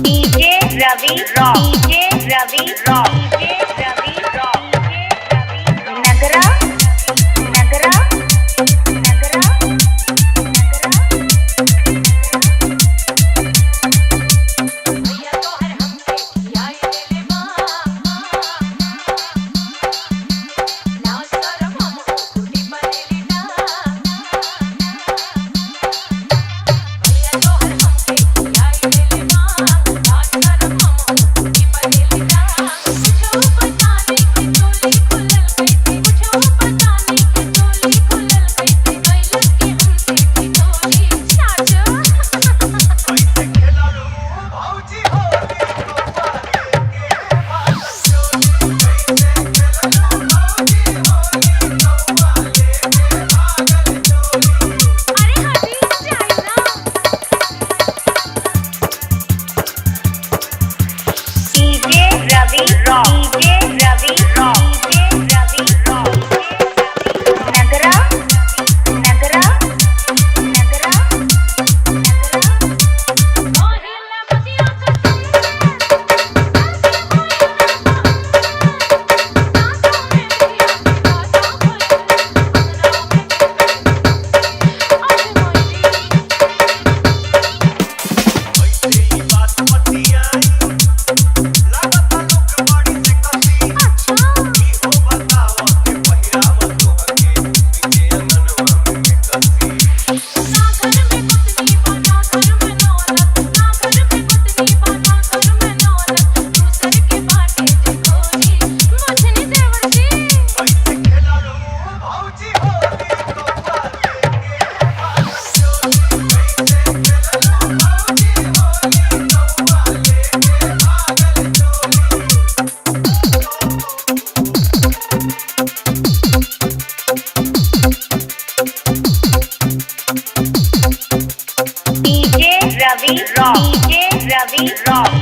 DJ Ravi Rock, DJ Ravi Rock, DJ Ravi Rock, DJ Ravi Rock. Nagara, Nagara, Nagara, Nagara. भैया तोहर हमके खियाई देले बा ना शरम हम कुटी परेली ना भैया तोहर हमके खियाई देले बा ना शरम हम कुटी परेली ना कुछो पता नहीं के चोली खुलल कैसे कुछो पता नहीं के चोली खुलल कैसे कैलस के हमसे ठिठोली चाचा। कैसे खेलालू भौजी होली कौआ लेके भागल चोली। कैसे खेलालू भौजी होली कौआ लेके भागल चोली। अरे हटी जाए ना। DJ Ravi Rock, DJ Ravi Rock, DJ Ravi Rock, Nagara, Nagara, Nagara, Nagara. काहेला बतिया कसम से होई ना ना में दिया दाता होई अंगना में अरे मोई। कैसे ई बात बतियाई लागता लोग बड़ी से कसी। अच्छा। ई हो बताव के पहिराव तोहके पीछे अंगनवा में कसी। ना घर में कुतनी बना घर में दौलत ना घर में कुतनी बना घर में दौलत दूसर के बाटे चिकोरी मछली देवर जी। कैसे खेलालू भौजी होली कौआ लेके भागल चोली। कैसे खेलालू भौजी होली कौआ लेके भागल चोली। DJ Ravi Rock, DJ Ravi Rock,